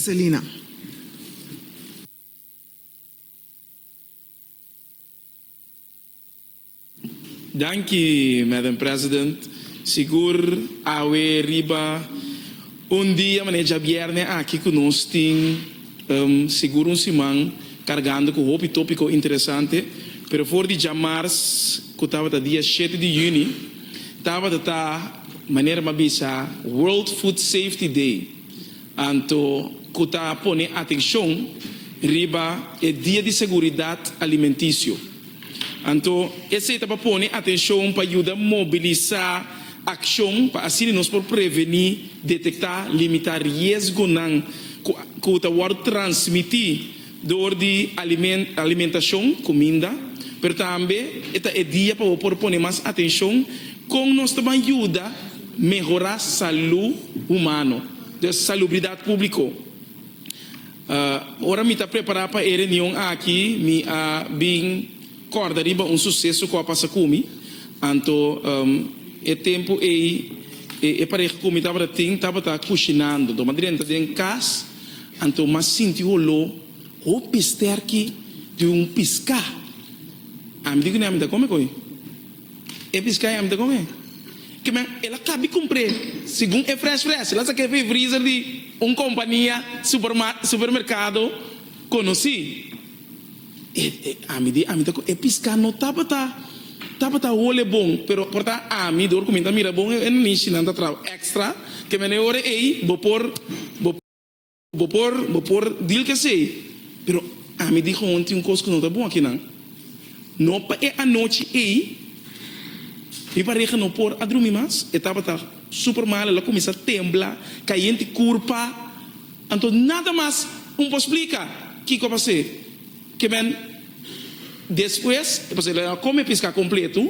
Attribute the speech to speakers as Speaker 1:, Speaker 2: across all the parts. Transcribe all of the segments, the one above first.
Speaker 1: Selina.
Speaker 2: Danki, Madam President. Sigur awe riba un dia manera djabierne aki ku nos tin sigur un siman kargando ku hopi topiko interesante, pero for di djamars ku tabata dia shete di yüni tabata ta manera mi a bisa World Food Safety Day anto ku ta pone atenshon riba e dia di seguridat alimentisio. Anto esei ta pa pone atenshon pa yuda mobilisá akshon pa asina nos por prevení, detektá, limitá riesgonan ku ku ta wòrdu transmití dor di alimentashon, kuminda, pero tambe e ta e dia pa bo por pone mas atenshon kon nos ta ban yuda mehorá salú humano, dus salubridat públiko. Ora mi ta prepará pa e reunion aki, mi a bin kòrda riba un suseso ku a pasa ku mi. Anto e tempu ei e pareha ku mi tabata tin tabata kushinando. Anto mi a drenta den kas, anto mi a sinti holó hopi sterki di un piská. Ami di kuné ami ta kome koe. E piská ei ami ta kome. Ke men el a kabi kumpr'é segun e fresh fresh. El a sak'é for e freezer di un kompania supermerkado konosí. E ami di ami ta ku e piská no tabata tabata hole bon, pero por ta ami dor ku mi ta mira bon e nanishi nan ta traha extra. Ke men e ora ei bo por bo. Bo por, bo por deal cu esey, pero ami di gewoon tin un cos cu no ta bon akinan. No pa e anochi ey, mi pareha no por a drumi mas, e tabata super mal, el a cuminsa tembla, cayente curpa, anto nada mas un por splica kico a pas'e. Ke men despues, pasobra el a come pisca completo,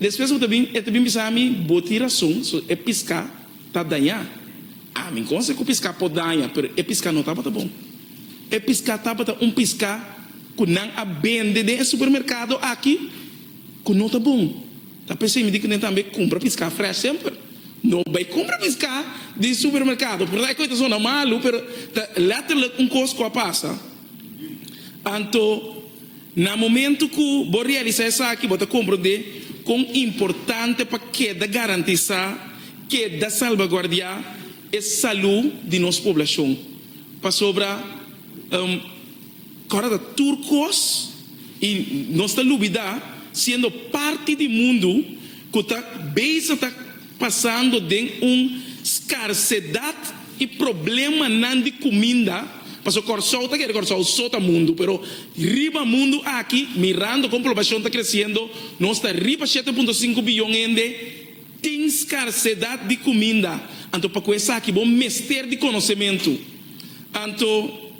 Speaker 2: despues bo ta bin, e ta bin bisa mi, bo tin rason, so e pisca ta dañá. Ami konse ku piská por daña, pero e piská no tabata bon. E piská tabata un piská ku nan a bende den e supermerkado aki ku no ta bon. Ta p'esei mi di ku nan tambe kumpra piská frèsh semper. No bai kumpra piská di supermerkado. Por ta e kos ta sona malu, pero ta lèterlik un kos ku a pasa. Anto na momentu ku bo realisá esaki bo ta komprondé kon importante pa keda garantisá, keda salbaguardiá e salú di nos poblashon. Pasobra kòrda ta tur kos i nos ta lubidá siendo parti di mundu ku ta bezig ta pasando den un skarsedat i problemanan di kuminda, pasobra Kòrsou ta kere Kòrsou so ta mundu, pero riba mundu aki mirando kon poblashon ta kresiendo nos ta riba shete punto sinku biyon hende tin skarsedat di kuminda, anto pa ku esaki bo mester di konosementu, anto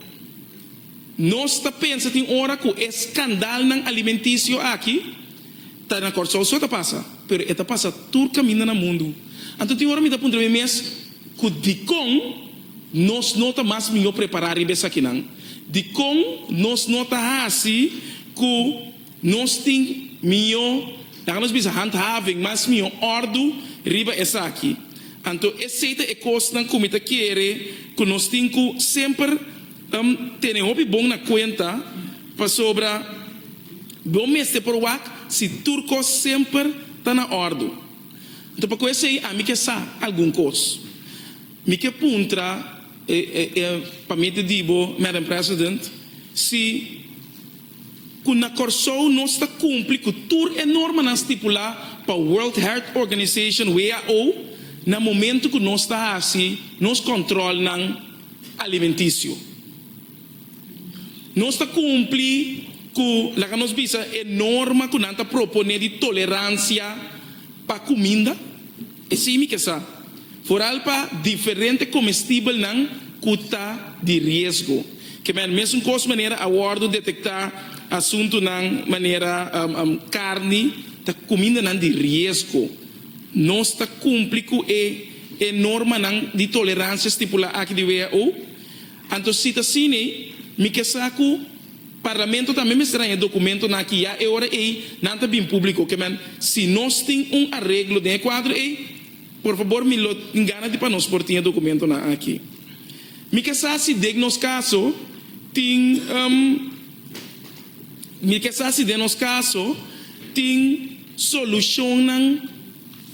Speaker 2: nos ta pensa tin ora ku e skandalnan alimentisio aki. Ta na Kòrsou so ta pasa, pero e ta pasa tur kaminda na mundu. Anto tin ora mi ta puntra mi mes ku dikon nos no ta mas mihó prepará riba esakinan? Dikon nos no ta hasi ku nos tin mihó, laga nos bisa handhaving, mas mihó òrdu riba esaki? Anto esei ta e kosnan ku mi ta kere ku nos tin ku semper tene hopi bon na kuenta pasobra. Bo mester por wak si tur kos semper ta na òrdu. Anto pa ku esei ami ke sa algun kos. Mi ke puntra pa medio di bo, Madam President, si ku na Kòrsou nos ta kumpli ku tur e normanan stipulá pa World Health Organization, WHO, na momentu ku nos ta hasi nos kòntròlnan alimentisio. Nos ta kumpli ku, laga nos bisa, e norma ku nan ta proponé di toleransia pa kuminda? Esei mi ke sa. Foral pa diferente komestibelnan ku ta di riesgo. Ke men mesun kos manera a wòrdu detektá asuntunan manera karni ta kumindanan di riesgo. Nos ta kumpli ku e e normanan di toleransia stipulá aki di WHO? Anto si ta asina ei, mi ke sa ku Parlamento tambe mester haña e dokumentonan aki ya e ora ei nan ta bin públiko. Ke men, si nos tin un areglo den e kuadro ei, por fabor mi lo tin gana di pa nos por tin e dokumentonan aki. Mi ke sa si den nos kaso tin Mi ke sa si den nos kaso tin solushonnan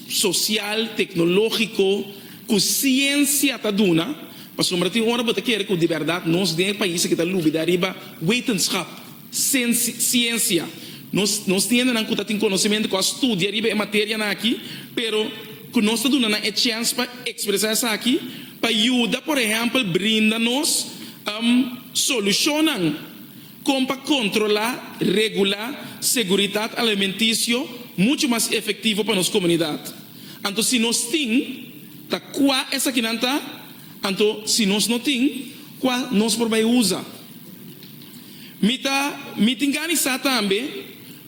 Speaker 2: sosial, teknológiko ku siensia ta duna, pasobra tin ora bo ta kere ku di bèrdat nos den e pais aki ta lubida riba wetenschap, siensia. Nos nos tin hendenan ku ta tin konosementu ku a studia riba e materianan aki, pero ku nos ta duna nan e chèns pa ekspresá esaki, pa yuda por ehèmpel brinda nos solushonnan kon pa kontrolá, regulá seguritat alimentisio muchu mas efektivo pa nos komunidat. Anto si nos tin, ta kua esakinan ta? Anto si nos no tin, kua nos por bai usa? Mi ta mi tin gana di sa tambe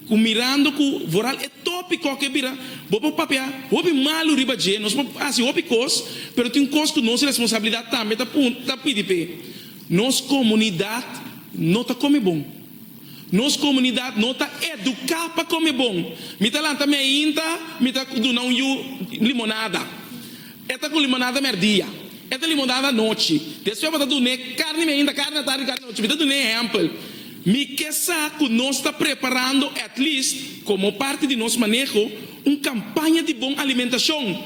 Speaker 2: ku mirando ku vooral e topiko ke bira bo por papia hopi malu riba dje, nos por hasi hopi kos, pero tin kos ku nos responsabilidat tambe ta ta pidi p'e. Nos komunidat no ta kome bon. Nos komunidat no ta eduká pa kome bon. Mi ta lanta meinta mi ta duna un yu limonada. E ta ku limonada mèrdia. E ta limonada anochi. Despues bo ta dun'é karni meinta, karni atardi, karni anochi. Mi ta dun'é ehèmpel. Mi ke sa ku nos ta preparando at least komo parti di nos maneho un kampaña di bon alimentashon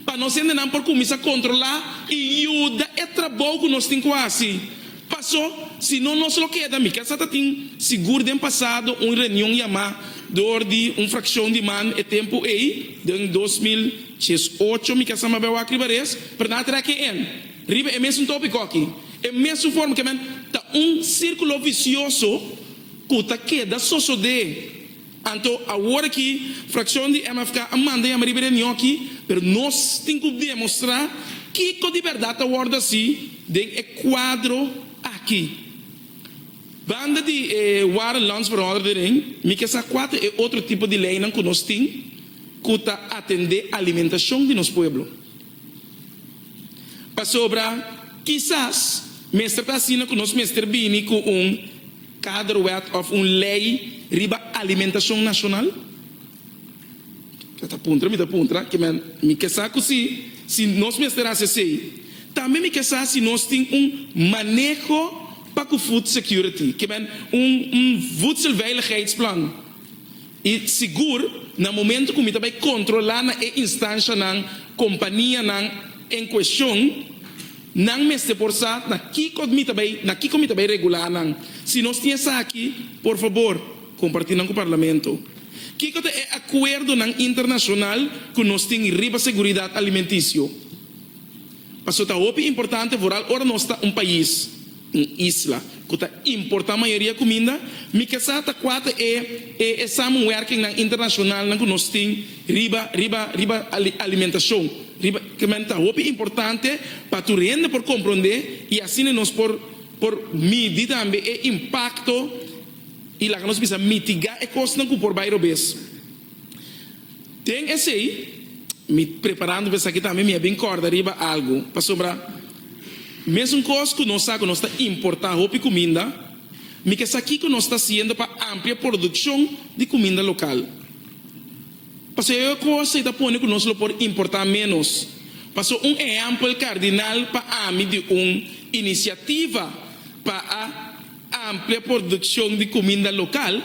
Speaker 2: pa nos hendenan por kuminsá kontrolá i yuda e trabou ku nos tin ku hasi. Paso, si no nos lo keda, mi ke sa ta tin sigur den pasado un reunion yamá dor di un frakshon di man e tempu ei, den 2018 mi ke sa mab'e wak riba res, pero nan a trek e en riba e mesun topiko aki, e mesun forma ke men ta un sirkulo visioso ku ta keda sosodé. Anto awor aki frakshon di MFK a manda yama riba e reunion aki, pero nos tin ku demostrá kiko di bèrdat ta wòrdu hasi den e kuadro aki. Banda di e Warenlandsverordening, mi ke sa kua ta e otro tipo di leinan ku nos tin ku ta atendé alimentashon di nos pueblo. Pasobra kisas mester ta asina ku nos mester bini ku un Kaderwet of un ley riba alimentacion nacional? Ta puntra mi ta puntra ke men mi ke sa ku si si nos mester haci esey. Tambe mi ke sa si nos tin un maneho pa ku food security ke men un un voedselveiligheidsplan. I sigur na momento ku mi ta bai kontrolá na e instanshanan, kompanianan en kueshon, nan mester por sa na kiko mi ta bai na kiko mi ta bai regulá nan. Si nos tin esaki, por fabor, kompartí nan ku Parlamento. Kiko ta e akuerdonan internashonal ku nos tin riba seguridat alimentisio? Pasobra ta hopi importante vooral ora nos ta un pais, un isla, ku ta importá mayoria kuminda, mi ke sa ta kua ta e e e samenwerkingnan internashonalnan ku nos tin riba riba riba alimentashon, riba ke men ta hopi importante pa tur hende por komprondé i asina nos por por midi tambe e impakto i laga nos bisa mitigá e kosnan ku por bai robes. Den esei, mi preparando pa esaki tambe mi a bin kòrda riba algu, pasobra mesun kos ku nos sa ku nos ta importá hopi kuminda, mi ke sa kiko nos ta hasiendo pa amplia produkshon di kuminda lokal. Pasobra e kos ei ta pone ku nos lo por importá ménos. Pasobra un ehèmpel kardinal pa ami di un inisiativa pa a amplia produkshon di kuminda lokal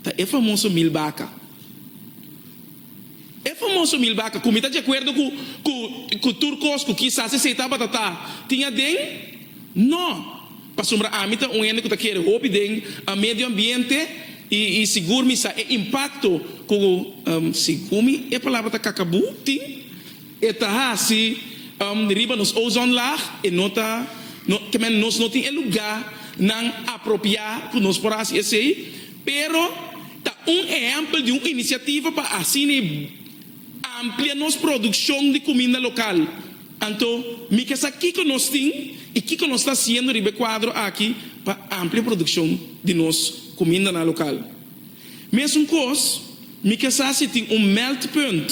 Speaker 2: ta e famoso milbaka. E famoso milbaka ku mi ta di akuerdo ku ku ku tur kos ku kisas esei tabata ta tin aden? No, pasobra ami ta un hende ku ta kere hopi den medio ambiente i i sigur mi sa e impakto ku segun mi e palabra ta kakabú tin e ta hasi riba nos ozonlaag e no ta no ke men nos no tin e lugá nan apropiá ku nos por hasi esei. Pero ta un ehèmpel di un inisiativa pa asina amplia nos produkshon di kuminda lokal. Anto mi ke sa kiko nos tin i kiko nos ta hasiendo riba e kuadro aki pa amplia produkshon di nos kumindanan lokal. Mesun kos, mi ke sa si tin un meldpunt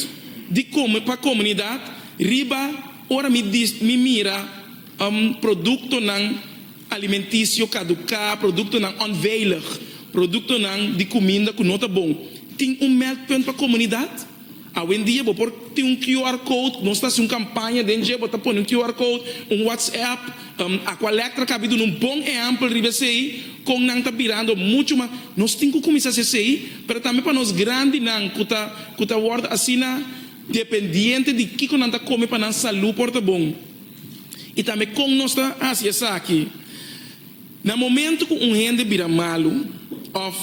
Speaker 2: di pa komunidat riba ora mi mi mira produktonan Alimentisio kaduká, produktonan onveilig, produktonan di kuminda ku no ta bon. Tin un meldpunt pa komunidat? Awendia bo por tin un QR code, nos ta hasi un kampaña den dje, bo ta pone un QR code, un WhatsApp. Aqualectra kabi duna un bon ehèmpel riba esei, kon nan ta birando muchu mas. Nos tin ku kuminsá hasi esei, pero tambe pa nos grandinan ku ta ku ta wòrdu asina dependiente di kiko nan ta kome pa nan salú por ta bon. I tambe kon nos ta hasi esaki. Na momento ku un hende bira malu òf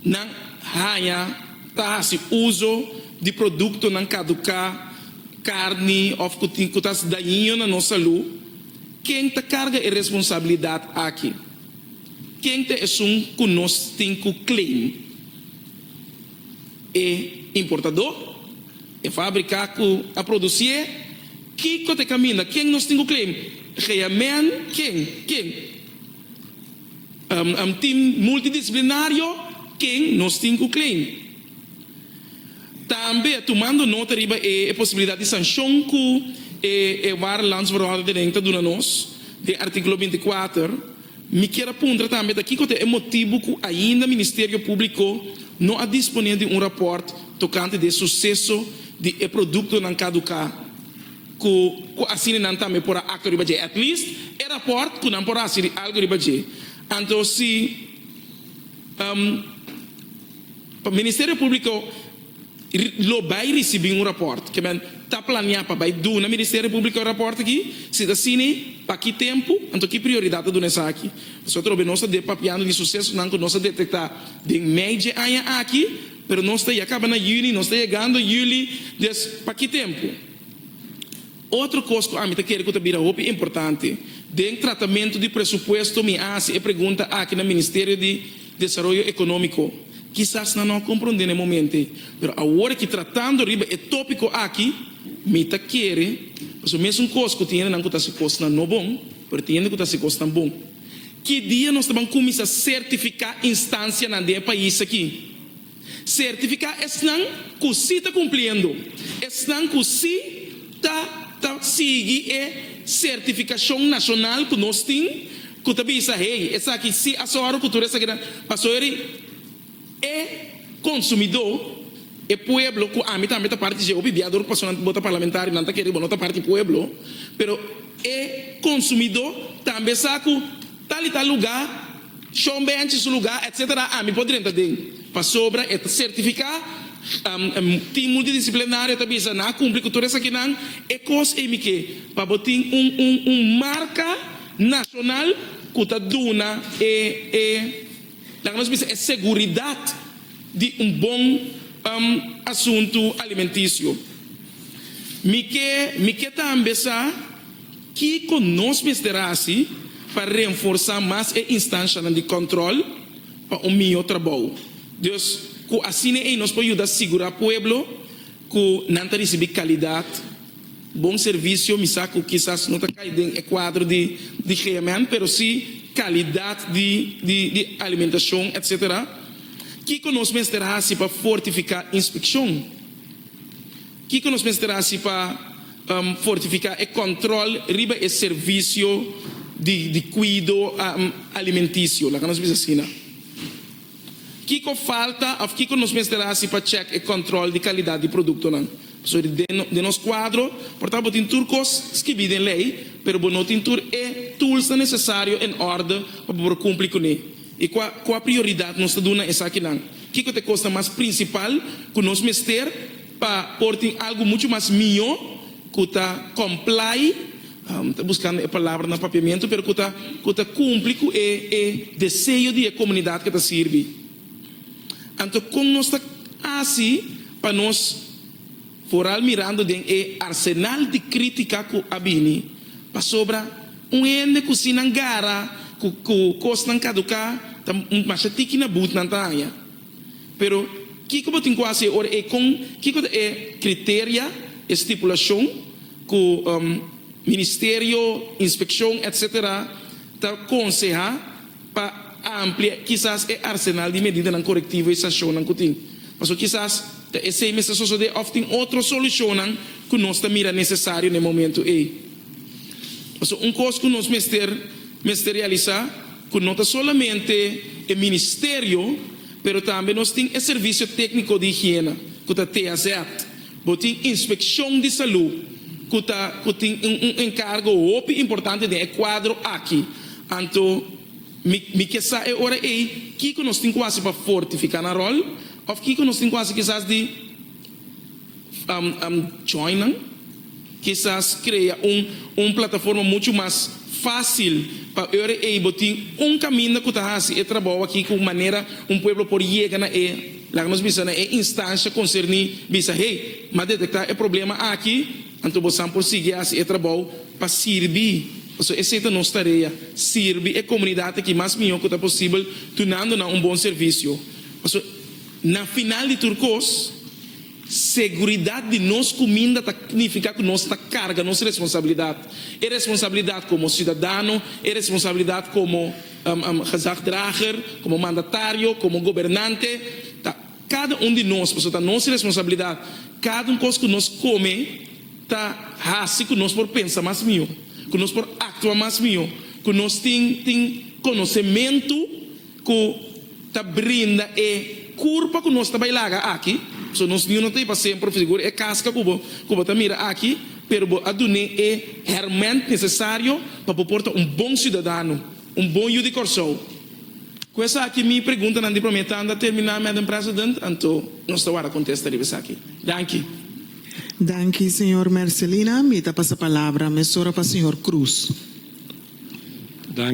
Speaker 2: nan haña ta hasi uso di produktonan kaduká, karni òf ku tin ku ta hasi dañino na nos salú, ken ta karga e responsabilidat aki? Ken ta esun ku nos tin ku claim? E importadó? E fábrika ku a produsié? Kiko ta e kaminda? Ken nos tin ku claim? GMN? Ken? Ken? Team multidisiplinario? Ken nos tin ku claim? Tambe tumando nota riba e posibilidat di sanshon ku e Warenlandsverordening ta duna nos den artíkulo 24, mi kier a puntra tambe ta kiko ta e motibu ku ainda Ministerio Públiko no a disponé di un rapòrt tokante di e suseso di e produktonan kaduká ku ku asina nan tambe por a aktua riba dje, at least e rapòrt ku nan por a hasi algu riba dje. Anto si Pa Ministerio Públiko lo bai risibí un rapòrt. Ke men ta planiá pa bai duna Ministerio Públiko e rapòrt aki? Si ta asina, pa ki tempu? Anto ki prioridat ta duna esaki? Pasobra atrobe nos ta de papiando di susesonan ku nos a detektá den mei dje aña aki, pero nos ta ya kaba na yüni, nos ta yegando yüli, des pa ki tempu? Otro kos ku ami ta kere ku ta bira hopi importante den tratamentu di presupuesto, mi a hasi e pregunta aki na Ministerio di Desaroyo Ekonómiko. Kisas nan no a komprondé na e momento ei, pero awor aki tratando riba e tópiko aki, mi ta kere, pasobra mesun kos ku tin hendenan ku ta hasi kosnan no bon, pero tin hende ku ta hasi kosnan bon. Ki dia nos ta ban kuminsá sertifiká instansianan den e pais aki? Sertifiká esnan ku sí ta kumpliendo, esnan ku sí ta ta sigui e sertifikashon nashonal ku nos tin, ku ta bisa, hey, esaki sí a sòru ku tur esakinan pasobra e konsumidó, e pueblo, ku ami tambe ta parti dje, hopi bia dor ku pasobra nan bo ta parlamentario nan ta kere bo no ta parti pueblo, pero e konsumidó tambe sa ku tal i tal lugá, Shon Benchi su lugá etc. Ami por drenta den pasobra e ta sertifiká, team multidisiplinario ta bisa nan a kumpli ku tur esakinan, e kos ei mi ke pa bo tin un un un marka nashonal ku ta duna e e laga nos bisa e seguridat di un bon asuntu alimentisio. Mi ke mi ke tambe sa. Kiko nos mester hasi pa renforsá mas e instanshanan di kòntròl pa un mihó trabou? Dus, ku asina ei nos por yuda sigurá pueblo ku nan ta risibí kalidat, bon servisio, mi sa ku kisas no ta kai den e kuadro di di GMN, pero sí kalidat di di di alimentashon etcetera. Kiko nos mester hasi pa fortifiká inspekshon? Kiko nos mester hasi pa fortifiká e kòntròl riba e servisio di kuido alimentisio? Laga nos bisa asina. Kiko falta òf kiko nos mester hasi pa chèk e kòntròl di kalidat di produktonan? Pasobra den nos kuadro por ta bo tin tur kos skibí den lei, pero bo no tin tur e toolsnan nesesario en òrde pa bo por kumpli kuné. I kua kua prioridat nos ta duna esakinan? Kiko ta e kosnan mas prinsipal ku nos mester pa por tin algu muchu mas mihó ku ta comply, mi ta buskando e palabra na papiamentu, pero ku ta ku ta kumpli ku e e deseo di e komunidat ku e ta sirbi? Anto kon nos ta hasi pa nos Foral mirando den e arsenal di critica cu a bini, pasobra un hende cu si nan gara cu cu cosnan caduca ta masha tiki na boet nan ta haña. Pero kico bo tin cu haci e ora ey? Con kico ta e criteria, e stipulacion cu ministerio, inspeccion etc. Ta conseha pa amplia kisas e arsenal di medidanan korektivo i sanshonnan ku tin. Pasobra kisas ta esei mester sosodé òf tin otro solushonnan ku nos ta mira nesesario na e momentu ei. Pasobra un kos ku nos mester mester realisá ku no ta solamente e ministerio pero tambe nos tin e servisio tékniko di higiena ku ta THZ. Bo tin inspekshon di salú. ku ta ku tin un un enkargo hopi importante den e kuadro aki. Anto mi mi ke sa e ora ei kiko nos tin ku hasi pa fortifiká nan ròl òf kiko nos tin ku hasi kisas di join nan, kisas krea un un plataforma muchu mas fásil pa e ora ei bo tin un kaminda ku ta hasi e trabou aki ku manera un pueblo por yega na e laga nos bisa na e instansha konserní bisa hey m'a detektá e problema aki anto bosan por sigui hasi e trabou pa sirbi pasobra esei ta nos tarea sirbi e komunidat aki mas mihó ku ta posibel dunando nan un bon servisio pasobra na final di tur kos. Seguridat di nos kuminda ta nifiká ku nos ta karga nos responsabilidat. E responsabilidat komo siudadano, e responsabilidat komo gezagdrager, komo mandatario, komo gobernante, ta kada un di nos, pasobra ta nos responsabilidat. Kada un kos ku nos kome ta hasi ku nos por pensa mas mihó, ku nos por aktua mas mihó, ku nos tin tin konosementu ku ta brinda e kurpa ku nos ta bai laga aki, so nos niun no ta ei pa semper, sigur e kaska ku bo ku bo ta mira aki, pero bo a dun'é e hèrmènt nesesario pa bo por ta un bon siudadano, un bon yu di Kòrsou. Ku esaki mi preguntanan di promé tanda a terminá, Madam President, anto nos ta wara kontesta riba esaki. Danki.
Speaker 1: Danki, señor Mercelina. Mi ta pasa palabra mesora pa señor Cruz.
Speaker 3: Danki.